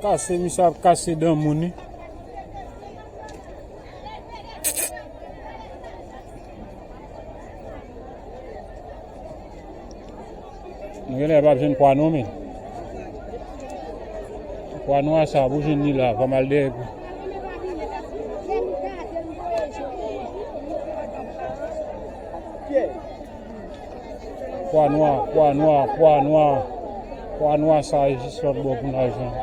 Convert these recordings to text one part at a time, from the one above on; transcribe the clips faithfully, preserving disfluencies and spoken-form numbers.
Kase, misye ap kase dan moun, wi. Nou genlè p ap jwenn pwa non, men. Pwa nwa sa, pou jwenn li la, pa mal dèyè. Pwa nwa, pwa nwa, pwa nwa. Pwa nwa sa e jis lòt bò pou n al jwenn.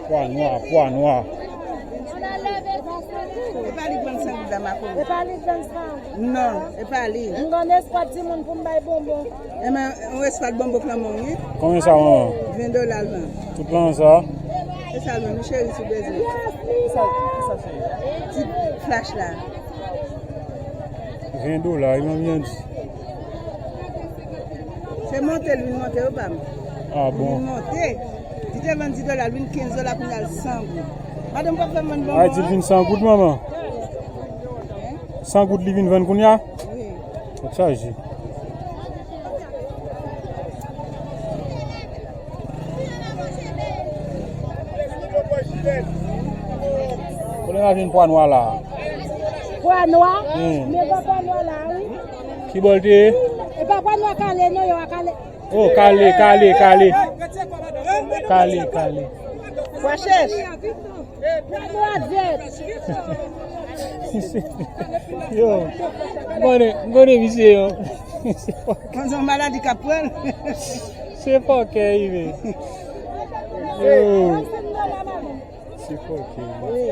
Pwa nwa, pwa nwa. E pa li k vann san goud la, Makout? E pa li k vann san goud? Non, e pa li. M gen yon espwa timoun pou m bay bonbon. E men, yon espwa bonbon k nan men w, wi. Konbyen sa, manman? Ven dola l vann. Tout lan sa? E sa l vann, wi, cheri, si w bezwen. Kisa, kisa, cheri? Ti flach la. Ven dola, wi, manmi an di. Se monte l vin monte, wi, pa m. Ah bon? Vin monte. Li te vann dis dola, l vin kenz dola, kounye a l san goud. Madanm, w p ap fè m vann bonbon an? Ay, di l vin san goud, manman. San goud li vin vann kounye a? Wi. Tèt chaje. Kote n ap jwenn pwa nwa la? Pwa nwa? Hmm. Men pa pwa nwa la, wi. Ki bò l te ye? E pa pwa nwa kale, non, yo a kale. Oh, kale, kale, kale. Kale, kale. Pwa chèch. Yo, m konnen, m konnen misye, yo. Konn se yon maladi k ap pran l. Se fòkè, wi, men. Yo. Se fòkè. Wi.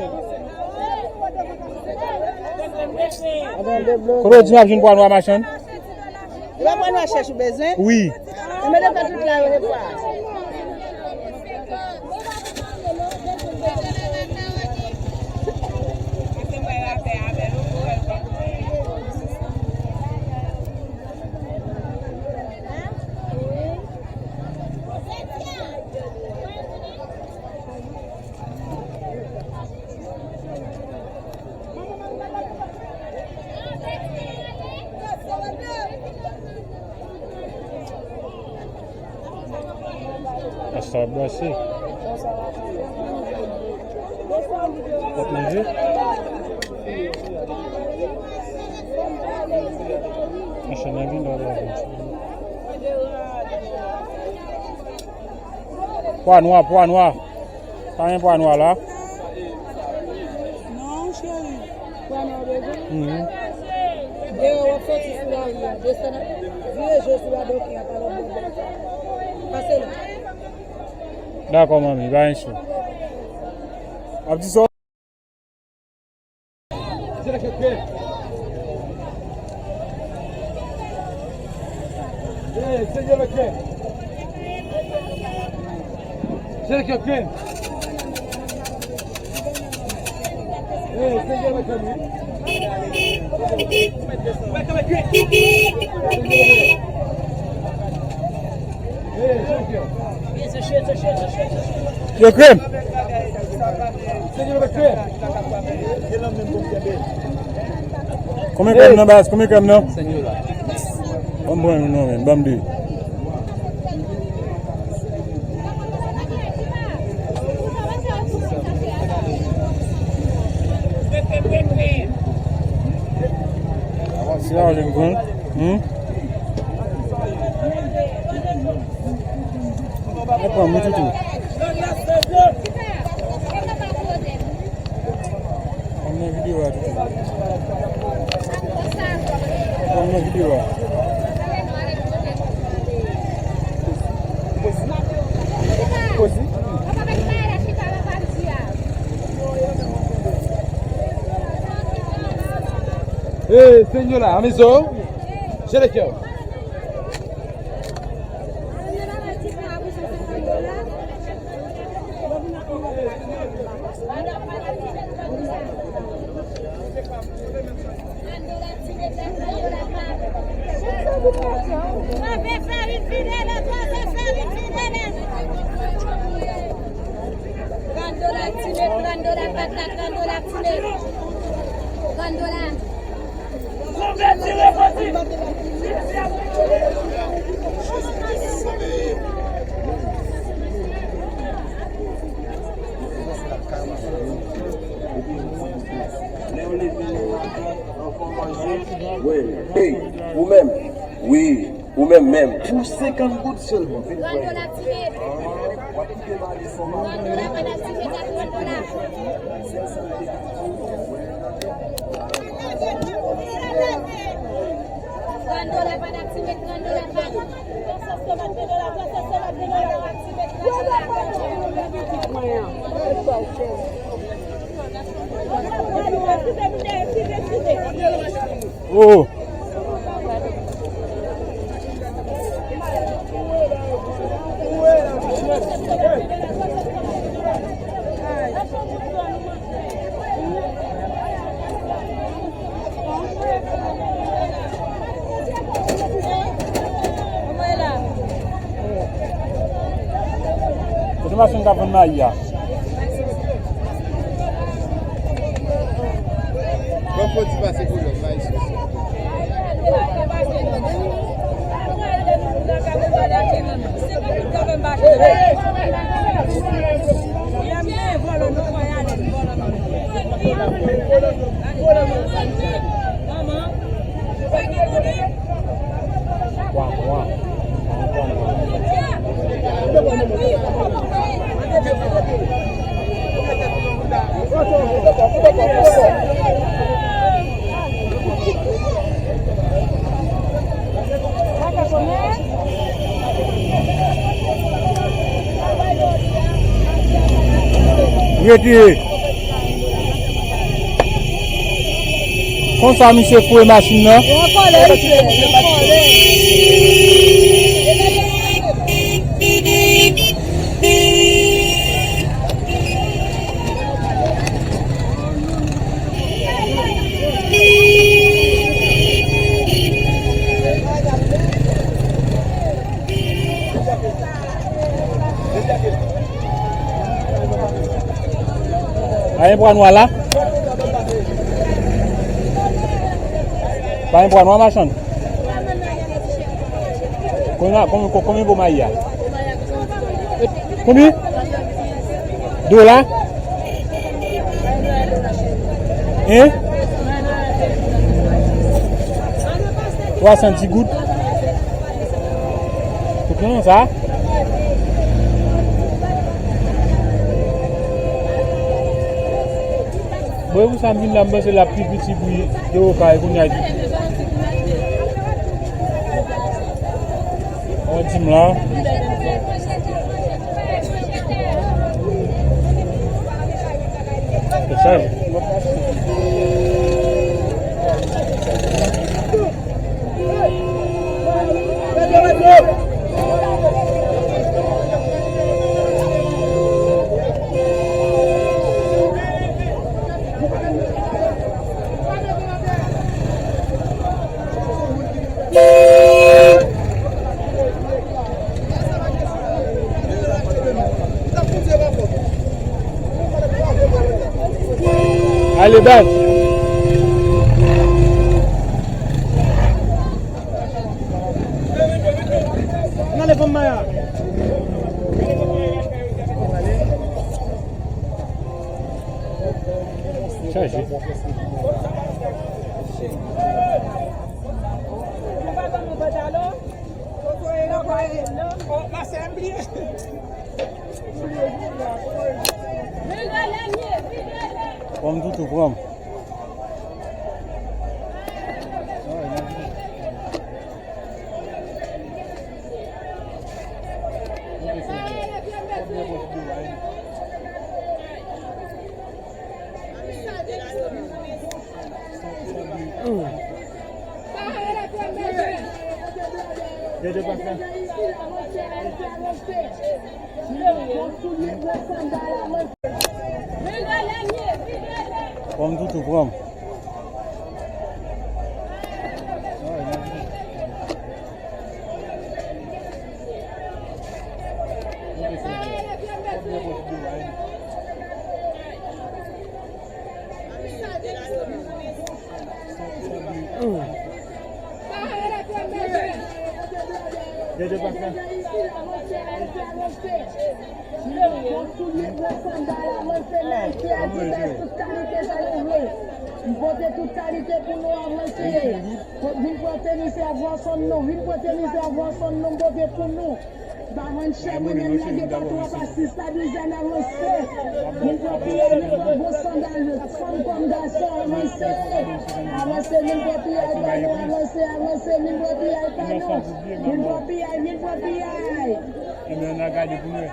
Kote w di m ap jwenn pwa nwa, machann? Li pa pwa nwa chèch ou bezwen? Wi. Enben, de fè tout la yo se pwa. Sa ap brase. W ap manje? Machann nan vin la, la. Pwa nwa, pwa nwa. Pa gen pwa nwa la. Non, cheri. Pwa nwa ou bezwen? Mhm. Deyò, w ap soti sou lari a, desann, vire je w sou Ladoke a, pa lòt bò. Pase la. Dakò, manmi, pa gen sou. W ap di sa. Yo, krèm. Konbyen krèm nan, baz? Konbyen krèm nan? Ban m pran youn non, men. Ban m de. Se a w vin pran? Hmm? Mwen pran mwen toutou. Pran mwen videyo a toutou. Pran mwen videyo a. Pozi. Hey, señora, amiso. Shut up, yo. Menm, menm. Pou senkant goud sèlman, vin pran youn. Trant dola ti met. Trant dola pa n ap ti met a trant dola. Trant dola pa n ap ti met, trant dola pa. Oh. Kote machann k ap vann mayi a? Bon, fò ti pase pou lòt mayi sou sa. Retire. Konsa misye foure machin nan. Pa gen pwa nwa la? Pa gen pwa nwa, machann? Konbyen, konbyen, konbyen po mayi a? Konbyen? Dola? Hein? Twa san dis goud? Tout nan sa? Bon, e pou sa m vin la, m panse l ap pi piti bri de Okay kounye a. An di m la. Ale, baz. Chaje. Pran m toutou, pran m. Pran m toutou, pran m. Deje pase. Avanse, avanse, avanse. Bon soulye, bon sandal, avanse, mesye, Adidas, tout kalite sa nou vle. M pote tout kalite pou nou, avanse. Vin pran tenis Air Force One nou, vin pran tenis Air Force One nou, m pote pou nou. Pa vann chè, mwen menm lage pa twa, pa sis, pa douzèn, avanse. Vin pran piyay, vin pran bon sandal, fanm kòm gason, avanse. Avanse, vin pran piyay pa nou, avanse, avanse, vin pran piyay pa nou. Vin pran piyay, vin pran piyay. Ebyen, ann al gade pou nou wè.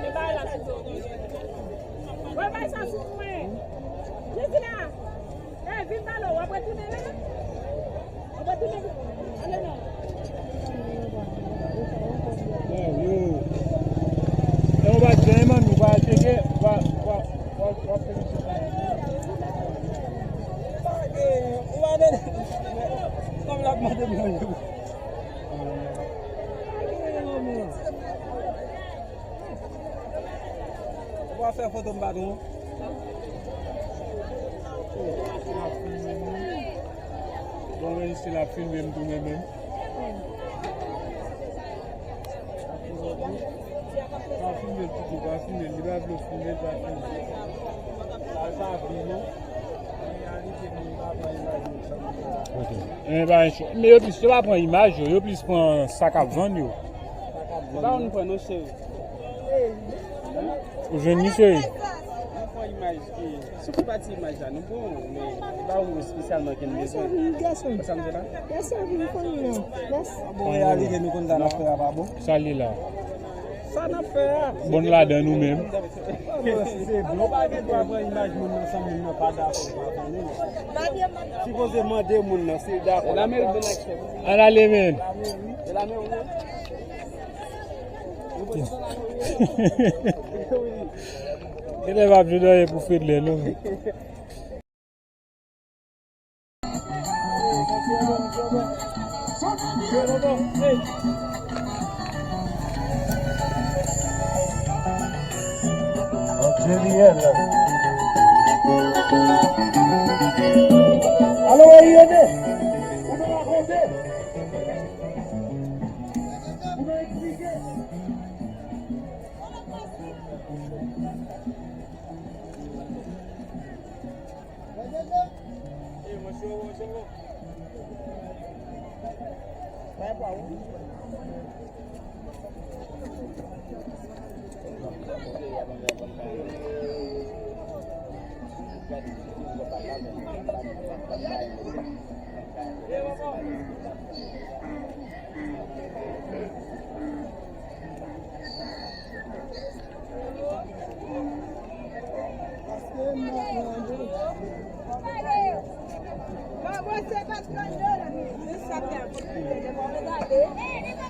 Men bay la sou do. Wè bay sa sou mwen. Jezi la. Ey, vin ba l, w ap retounen la? W ap retounen? Ale non. Yo. E w pa t gen manmi, w pa tcheke, w pa, w pa, w pa, w pa fè misye sa. Ou pa tande? Kòm l ap mande manje. Ou pa fè foto m pa tou. Bon, men isi la filme m tou men menm. Pa filme l, Titi, pa filme l. Li pa vle w filme l, pa filme l. Sa, sa vle non. Ok. Men pa yon cho. Men yo plis, yo pa pran imaj yo, yo plis pran sa k ap vann yo. Se pa ou nou pran non, cheri. Ou jwenn li, cheri? Nou pran imaj ki, sou ki pati imaj la nou pran, men se pa ou espesyalman ke n bezwen. Gason, gason. Sa m di la? Gason, vin pran non. Bon, reyalite nou konn sa n ap fè a pa bon. Sa li la? Sa n ap fè a? Bon, ladan nou menm. Bon, si se bon, ou pa gen dwa pran imaj moun nan san moun nan pa dakò, ou pa konnen. Sipoze mande moun nan si l dakò. Al ale, men. Genlè p ap jwenn anyen pou Fedlè non. Alo, Ayode, ou te rakonte. Ou te eksplike.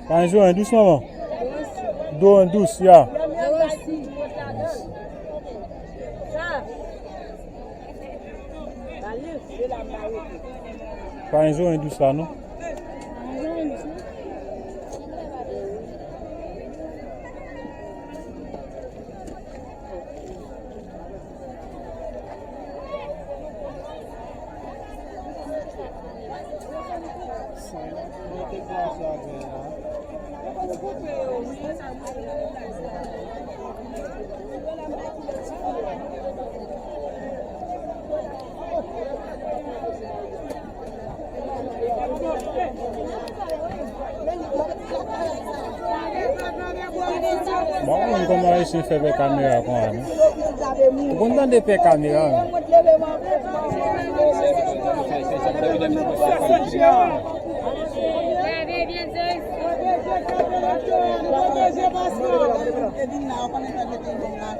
Pa jwe an dous, manman. Do an dous, ya. Pa gen zoren dous la non. Bon, ou konn kòman Ayisyen fè pè kamera konsa, non? Ou konn tande pè kamera, non?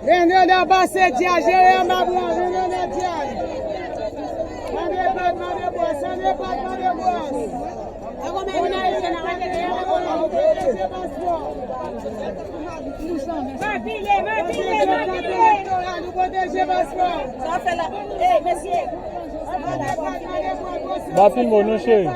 Vennde nan pase djaz, jere anba bwa, vennde nan djaz. Mande pat, mande bwòs, mande pat, mande bwòs. Ba filme w non, cheri.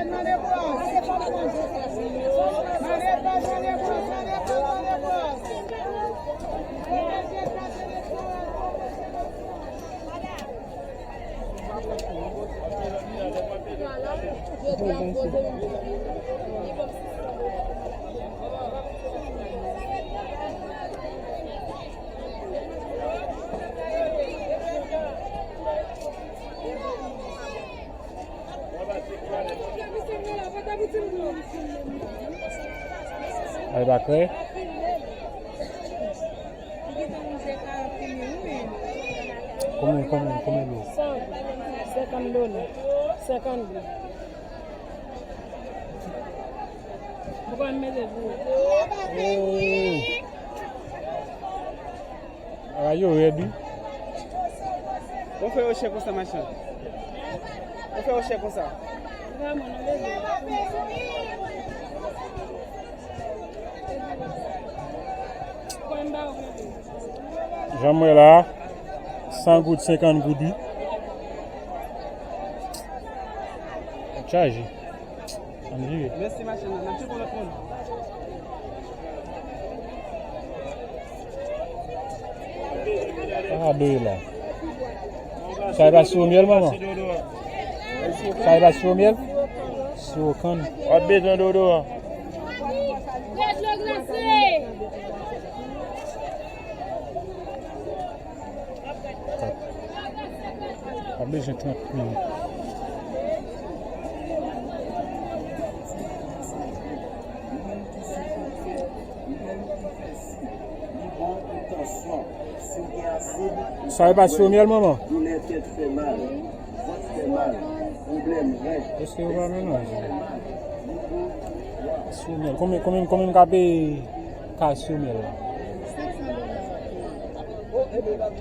Ay, pa krè. Konbyen, konbyen, konbyen goud? San, senkant dola. Senkant goud. Ou pa mete pou ou. Bagay yo rèd, wi. Ou fè yo chè konsa, machann. Ou fè yo chè konsa. Jan m wè la, san goud, senkant goud, wi. Chaje. Ann vire. Mèsi, machann nan. N ap tcheke yon lòt moun. Sa a doye la. Sa e pa siwo myèl, manman? Sa e pa siwo myèl? Siwo kann. W ap bezwen dodoran. Kat. W ap bezwen trant minit. Sa e pa siwo myèl, manman? Èske yo pa melanje? Siwo myèl. Konbyen, konbyen, konbyen m ka peye? Ka siwo myèl la. Senk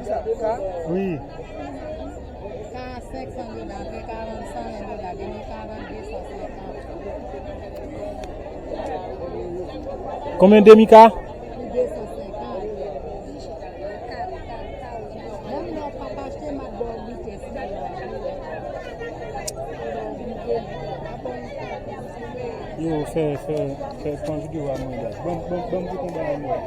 san dola. Wi. Ka senk san dola, gen ka rann san ven dola, gen ka rann de san senkant. Konbyen demi ka? De san senkant. Menm lè w p ap achte, m ap ba w goute. Yo, fè, fè, fè, pran videyo a mwen la. Ban, ban, ban m di konba a mwen.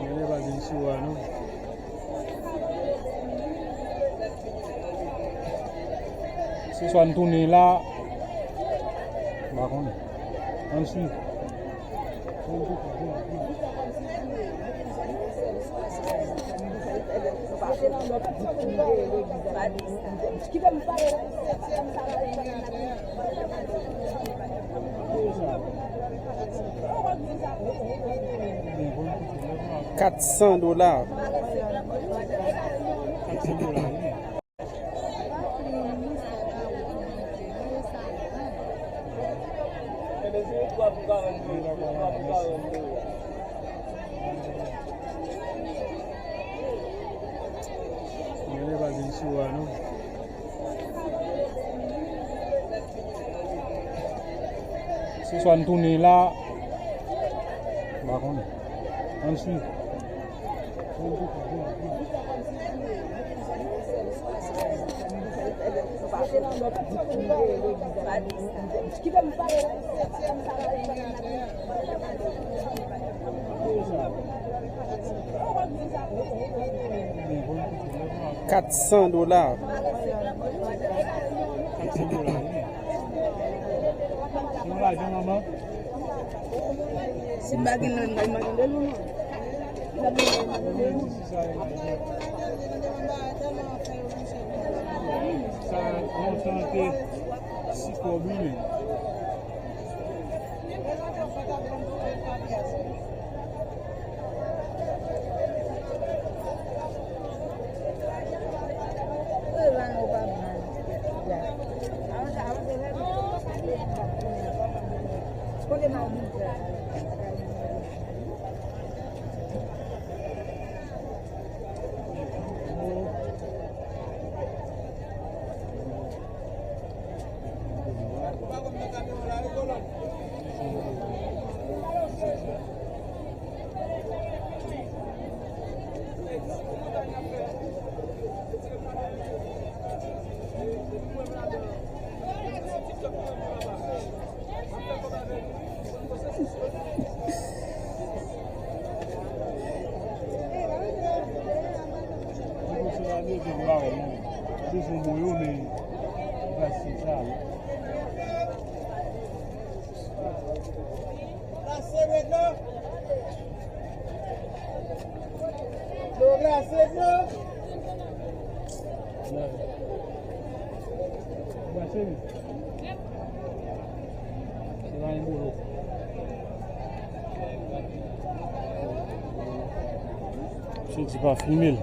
Genlè pa gen siwo a non. Se swa n tounen la. M pa konnen. Ann swiv. Kat san dola. Genlè pa gen siwo a non. Se swa n tounen la. M pa konnen. Ann swiv. Kat san dola. Kat san dola, wi. Yon lajan, manman. Si m pa gen nan, m pa gen de nou non. M pa gen nan, m pa gen de nou. Sa lontan te si kòb wi men. Glase ret non. Dlo glase non. Glase wi. Se pa yon bolo. Misye di pa filme l.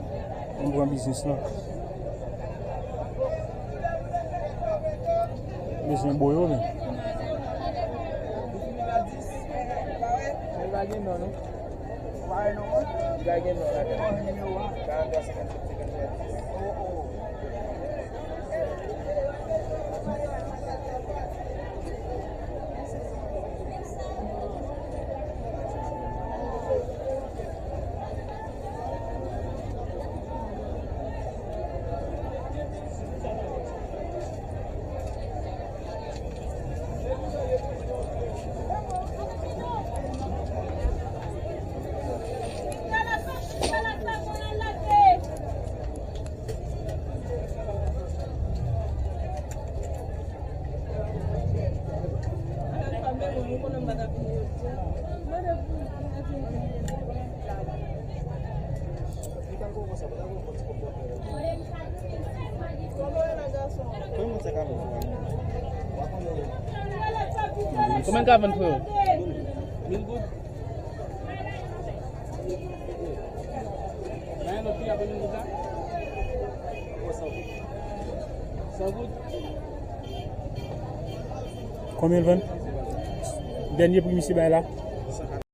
Ann pran biznis lan. Bezwen bo yo men. Li pa gen non non. Li pa gen non ladan. Karant twa senkant sèt senkant twa dis. Konbyen n ka vann freo? Mil goud. Nan yon lòt pri apre mil goud la? San goud. Konbyen l vann? Dènye pri misye bay la.